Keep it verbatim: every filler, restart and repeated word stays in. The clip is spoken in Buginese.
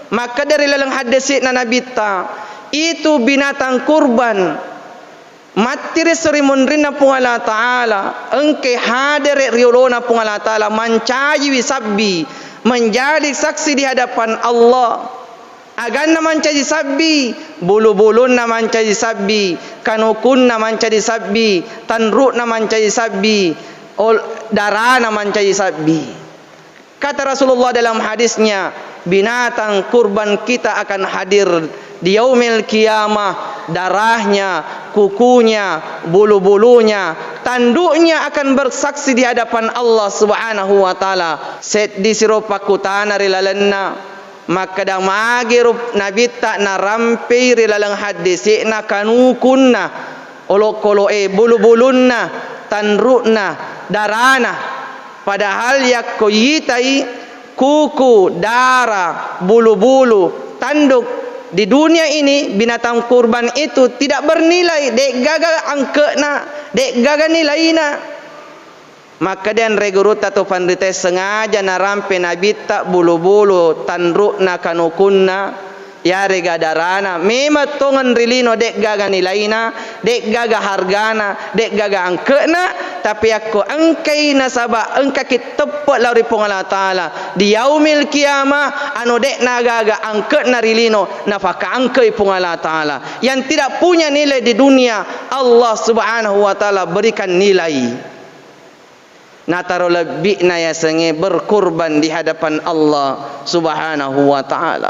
Makkeda ri laleng haddese'na Nabitta, itu binatang kurban matti ri esso ri munrinna Puang Allah Ta'ala, engkai hadere ri olona Puang Allah Ta'ala, mancajiwi sabbi, menjadi saksi di hadapan Allah. Aganna mancaji sabbi, bulu-bulunna mancaji sabbi, kanukunna mancaji sabbi, tanru'na mancaji sabbi, ol-, darana mancaji sabbi. Kata Rasulullah dalam hadisnya, binatang kurban kita akan hadir di yaumil qiyamah, darahnya, kukunya, bulu-bulunya, tanduknya akan bersaksi di hadapan Allah Subhanahu wa Ta'ala. Seddi siro pakkutana ri lalenna, makkeda, magero Nabitta narampei ri laleng haddese'na kanukunna, olokolo'e, bulu-bulunna, tanru'na, darana. Padahal yakko yitai kuku, dara, bulu-bulu, tanduk di dunia ini, binatang kurban itu tidak bernilai, de'gaga angke'na, de'gaga nilaina. Makkeda anre gurutta to panritae, sengaja narampe Nabitta bulu-bulu, tanru'na, kanukunna, yarega darana, memang tongeng ri lino de'gaga nilaina, de'gaga hargana, de'gaga angke'na, tapi akko engkai nasaba engkaki teppe lao ri Puang Allah Ta'ala di yaumil qiyamah, anu de'na gaga angke'na ri lino, nafakaangkei Puang Allah Ta'ala. Yang tidak punya nilai di dunia, Allah Subhanahu wa Ta'ala berikan nilai. Nataro lebbi'na yasengnge berkurban di hadapan Allah Subhanahu wa Ta'ala.